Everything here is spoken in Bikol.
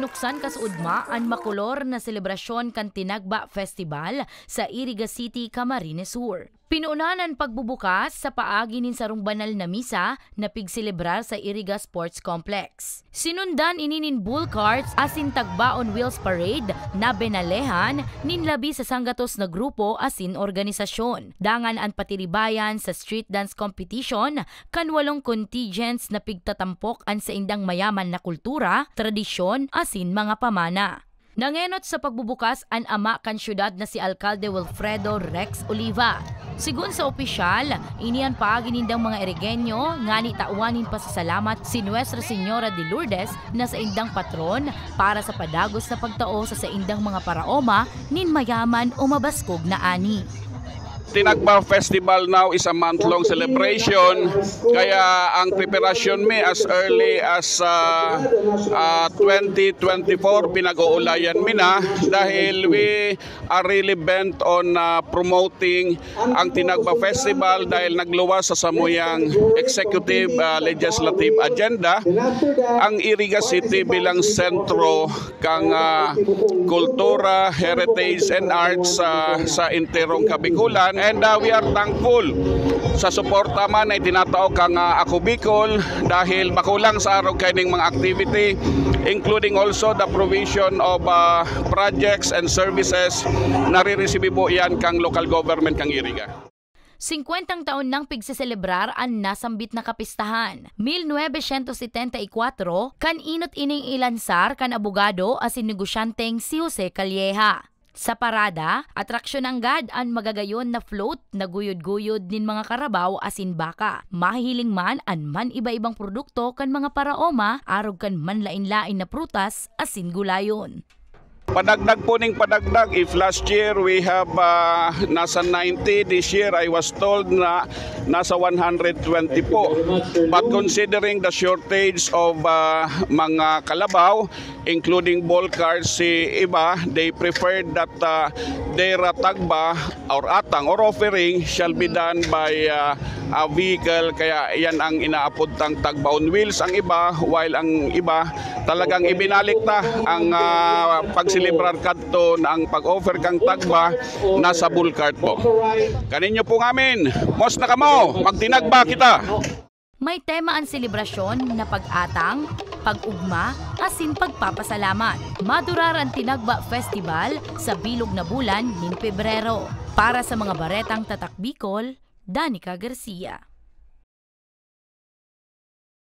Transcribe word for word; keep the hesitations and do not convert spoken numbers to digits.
Buksan kasuodma an makolor na selebrasyon kan Tinagba Festival sa Iriga City, Camarines Sur. Pinuunan an pagbubukas sa paagi nin sarong banal na misa na pigselebrar sa Iriga Sports Complex. Sinundan ini nin bull carts asin tagbaon wheels parade na binalehan nin labi sa sanggatos na grupo asin organisasyon. Dangan an patiribayan sa street dance competition kan walong contingents na pigtatampok an saindang mayaman na kultura, tradisyon asin mga pamana. Nangenot sa pagbubukas an ama kan syudad na si Alkalde Wilfredo Rex Oliva. Sigon sa opisyal, ini an paagi nindang mga Irigeño ngani tawan nin pasasalamat si Nuestra Señora de Lourdes na saindang patron para sa padagos na pagtao sa saindang mga paraoma nin mayaman o mabaskog na ani. Tinagba Festival now is a month-long celebration, kaya ang preparasyon mi as early as, ah, ah, twenty twenty-four, pinag-uulayan mi na dahil we are really bent on, ah, promoting ang Tinagba Festival dahil nagluwas sa samuyang executive, ah, legislative agenda ang Iriga City bilang sentro kan, ah, kultura, heritage, and arts sa, sa enterong Kabikulan. And, ah, we are thankful sa suporta man na itinatao kan, ah, Ako Bicol dahil makulang sa arog kaining mga activity, including also the provision of, ah, projects and services na riresibi po yan kang local government kang Iriga. Singkwentang taon nang pigseselebrar an nasambit na kapistahan, mil novecientos setenta y cuatro, kan enot ining ilansar kan abogado asin negosyanteng si Jose Calleja. Sa parada, atraksyon nanggad an magagayon na float na guyod-guyod nin mga karabaw asin baka. Mahihiling man an man-iba-ibang produkto kan mga paraoma, arog kan manlaen-laen na prutas asin gulayon. Padagdag po ning padagdag. If last year we have, ah, nasa ninety, this year I was told na nasa one hundred twenty po. But considering the shortage of, ah, mga kalabaw, including ball carts, si iba, they preferred that, ah, their, ah, tagba or atang or offering shall be done by, ah, ah, vehicle. Kaya yan ang inaapod tang tagba on wheels ang iba, while ang iba talagang ibinalik ta ang, ah, pagselebrar kadto na ang pag-offer kang tagba nasa bull cart po. Kaninyo po ngamin, mos na kamo, magtinagba kita. May tema an selebrasyon na pag-atang, pag-ugma, asin pagpapasalamat. Madurar an Tinagba Festival sa bilog na bulan nin Pebrero. Para sa mga baretang Tatak Bicol, Danica Garcia.